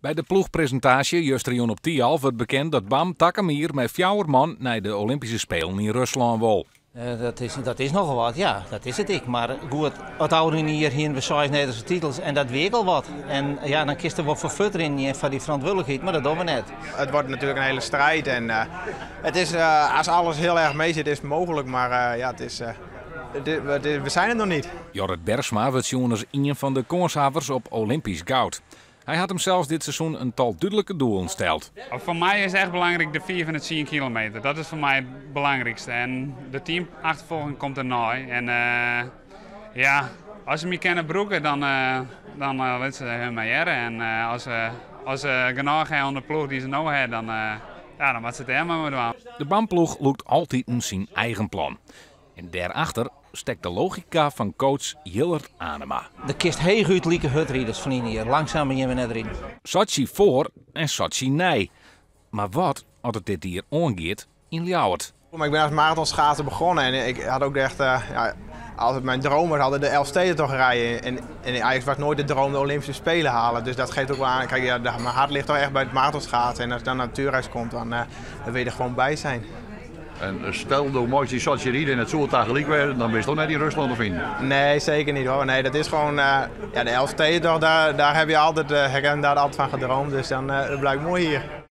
By de ploechpresintaasje justerjûn op Thialf wurdt bekend dat BAM takom jier mei fjouwer man nei de Olympyske Spelen yn Ruslân wol. Dat is nochal wat, ja, dat is it ek. Mar goed, it ôfrûne jier hiene we seis Nederlânske titels en dat wie ek al wat. En ja, dan kinst der wol foar fuortrinnen en foar dy ferantwurdlikheid, mar dat dogge we net. Het wordt natuurlijk een hele strijd en het is, als alles heel erg mee zit, is het mogelijk. Maar ja, het is, we zijn er nog niet. Jorrit Bergsma wurdt sjoen as ien fan de kânshawwers op Olympysk goud. Hy hat himsels dit seizoen in tal dúdlike doelen steld. Foar my is echt belangryk de 5 en de 10 kilometer. Dat is foar my it belangrykste. En de teamachterfolging komt dernei. En ja, as se my kinne brûke, dan litte se hun my hearre. En as se genôch hawwe oan de ploech dy't se no hawwe, dan, ja, dan moatte se it dêr mar mei dwaan. De BAM-ploech lûkt altiten syn eigen plan. En dêrachter stekt de logika fan coach Jillert Anema. Do kinst heechút like hurd ride as ferline jier. Langsumer geane we net riden. Sotsji foar en Sotsji nei. Mar wat as it dit jier oangiet yn Ljouwert? Maar ik ben als marathonschaatser begonnen en ik had ook echt, ja, altijd mijn droom was altijd de Elfstedentocht rijden. En eigenlijk was nooit de droom de Olympische Spelen halen. Dus dat geeft ook wel aan, kijk, ja, mijn hart ligt toch echt bij het marathonschaatsen. En als het dan natuurijs komt, dan wil je er gewoon bij zijn. En stel, do meist yn Sotsji ride en it soe tagelyk wêze, dan bist do net yn Ruslân te finen. Nee, zeker niet hoor. Nee, dat is gewoon, ja, de Elfstedentocht, daar heb je altijd, ik heb daar altijd van gedroomd. Dus dan, dat blijkt mooi hier.